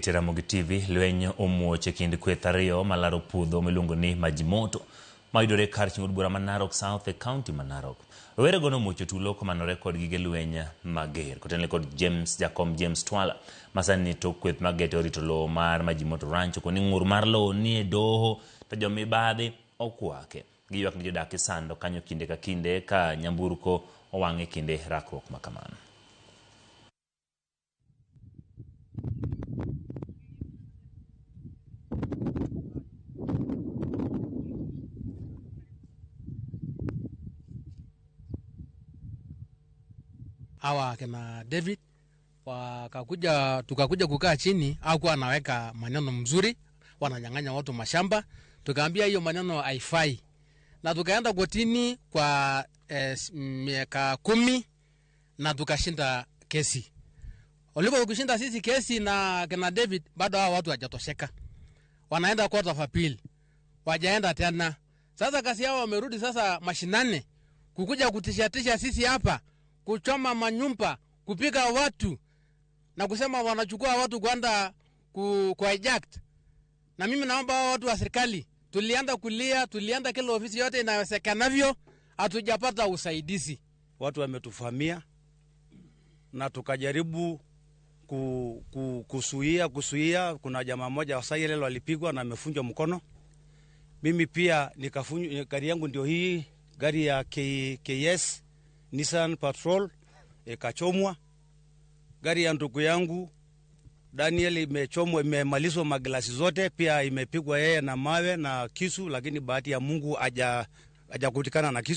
Ramogi TV lweny omuoch e kind kweth ariyo malaro puodho miluongo ni Majimoto mayudore kar chung' od bura ma Narok South e kaunti ma Narok. Rowerego nomuocho tulo komanore kod gige lweny mager kotenore kod James Jakom James Twala masani ni tok kweth mageto rito lowo mar Majimoto Ranch okoni ng'ur mar lowo nie doho to jomibadhi okwake. Giywak ni jodak isando kanyo kinde ka kinde ka nyamburko owang' e kinde rakruok ma kamano. Hawa kina David wakakuja, tukakuja kukaa chini, hakuwa anaweka maneno mzuri, wananyang'anya watu mashamba. Tukaambia hiyo maneno haifai, na tukaenda kotini kwa miaka 10 na tukashinda kesi. Walipo kushinda sisi kesi na kina David, bado hao watu hawajatosheka, wanaenda court of appeal, wajaenda tena. Sasa kasi yao wamerudi sasa mashinani kukuja kutishatisha sisi hapa, kuchoma manyumba, kupiga watu na kusema wanachukua watu kwenda ku hijack. Na mimi naomba hao watu wa serikali, tulienda kulia, tulienda kila ofisi yote inawezekanavyo, hatujapata usaidizi. Watu wametufamia na tukajaribu kusuia. Kuna jamaa mmoja wa Sayelelo alipigwa na amefunjwa mkono. Mimi pia nikafunjwa, gari yangu ndio hii, gari ya KS Nissan Patrol ikachomwa. Gari ya ndugu yangu Daniel imechomwa, imemalizwa maglasi zote, pia imepigwa yeye na mawe na kisu, lakini bahati ya Mungu hajakutikana na kisu.